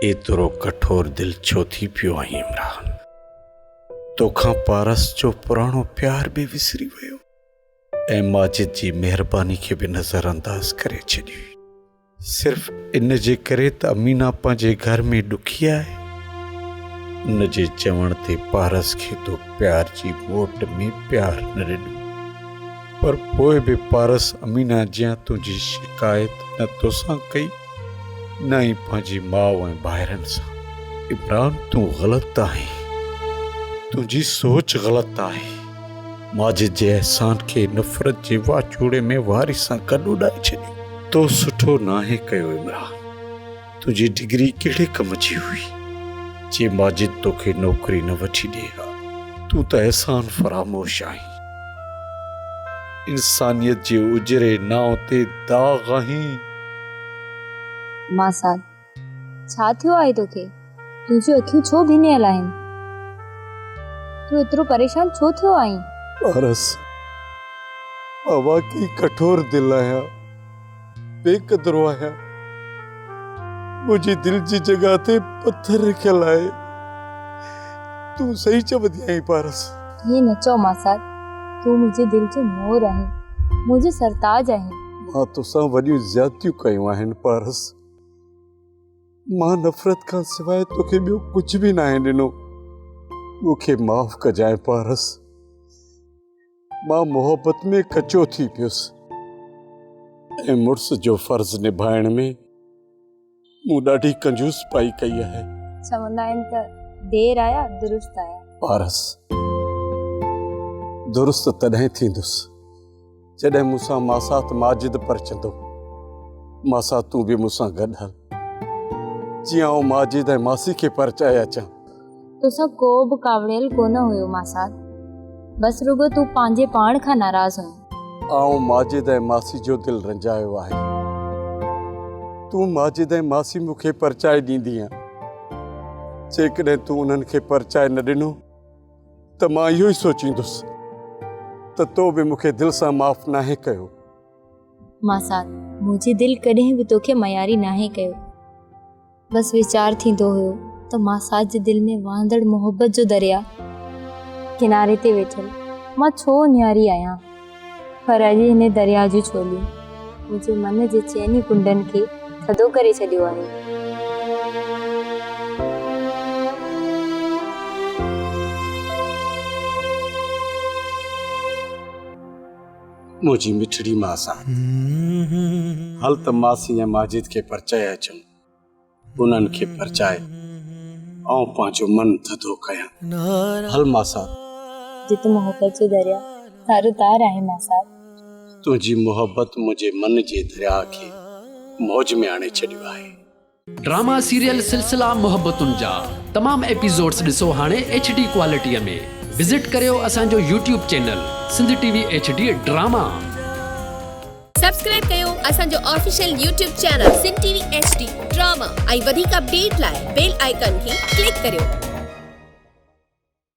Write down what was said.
ايترو ڪٺور دل ڇو ٿي پيو آهين عمران؟ توکان پارس جو پراڻو پيار به وسري ويو ۽ ماجد جي مهرباني کي به نظر انداز ڪري ڇڏيئي. صرف ان جي ڪري ته امينا پنهنجي گهر ۾ ڏکي آهي. ان جي چوڻ تي پارس کي تو پيار جي موٽ ۾ پيار نه ڏنو. پر پوء به پارس امينا جيان تنهنجي شڪايت نه توسان ڪئي نه ئي پنهنجي ماء ۽ ڀائرن سان. عمران تون غلط آهين. تنهنجي سوچ غلط آهي. ماجد جي احسان کي نفرت جي واچوڙي ۾ واري سان گڏ اڏائي ڇڏيو. تو سٺو ناهي ڪيو عمران. تنهنجي ڊگري ڪهڙي ڪم جي هئي جي ماجد توکي نوڪري نه وٺي ڏئي ها. تون ته احسان فراموش آهين. انسانيت جي اجري نانء تي داغ آهين. ماسات، ڇا ٿيو آهي توکي؟ تنهنجون اکيون ڇو ڀنيل آهن؟ تون ايترو پريشان ڇو ٿيو آهين؟ پارس، مان واقعي ڪٺور دل آهيان. بي قدرو آهيان. منهنجي دل جي جڳهه تي پٿر رکيل آهي. تون صحيح چوندي آهين پارس. ائين نه چئو ماسات، تون منهنجي دل جو مور آهين، منهنجو سرتاج آهين. مان توسان وڏيون زيادتيون ڪيون آهن پارس. مان نفرت کان سواء توکي ٻيو ڪجهه به ناهي ڏنو. مون کي معاف ڪجانء پارس. مان محبت ۾ ڪچو ٿي پيس ۽ مڙس جو فرض نڀائڻ ۾ مون ڏاڍي ڪنجوس پائي ڪئي آهي. چوندا آهن ته دير آيا درست آيا. پارس، درست تڏهن ٿيندس جڏهن مون سان ماسات ماجد پرچندو. ماسات تون به مون سان گڏ هل جيئن آئون ماجد ۽ ماسي کي پرچائي اچان. توسان ڪو به ڪاوڙيل ڪونه هيو ماسات، بس رڳو تون پنهنجي پاڻ کان ناراض هئين. آئون ماجد ۽ ماسي جو دل رنجايو آهي. تون ماجد ۽ ماسي مون کي پرچائي ڏيندينء. جيڪڏهن تون انهن کي پرچائي نه ڏنو ته مان اهو ئي سوچيندس ته تو به مون کي دل سان معاف ناهي ڪيو. ماسات، منهنجي دل ڪڏهن به توکي مياري ناهي ڪيو. بس ويچار ٿيندو هيو ته ماسات جي دل ۾ وهندڙ محبت جو درياء ڪناري تي ويٺل مان ڇو اڃاري آهيان پر اڄ هن درياء جون ڇوليون منهنجي من جي چئني ڪنڊن کي ٿڌو ڪري ڇڏيو آهي. منهنجي مٺڙي ماسات هل ته ماسي ۽ ماجد کي پرچائي اچون. انهن کي پرچائي آئون پنهنجو من ٿڌو ڪيان. هل ماسات. جت محبت جو درياء تارو تار آهي ماسات. تنهنجي محبت منهنجي من جي درياء کي موج ۾ آڻي ڇڏيو آهي. ڊراما سيريل سلسلا محبتن جا تمام ايپيسوڊس ڏسو هاڻي ايڇ ڊي ڪوالٽي ۾ وزٽ ڪريو اسان جو YouTube channel Sindh T V H D drama. Subscribe ڪيو اسان جو official YouTube channel Sindh T V H D drama ۽ وڌيڪ اپڊيٽ لاء بيل آئيڪان کي ڪلڪ ڪريو.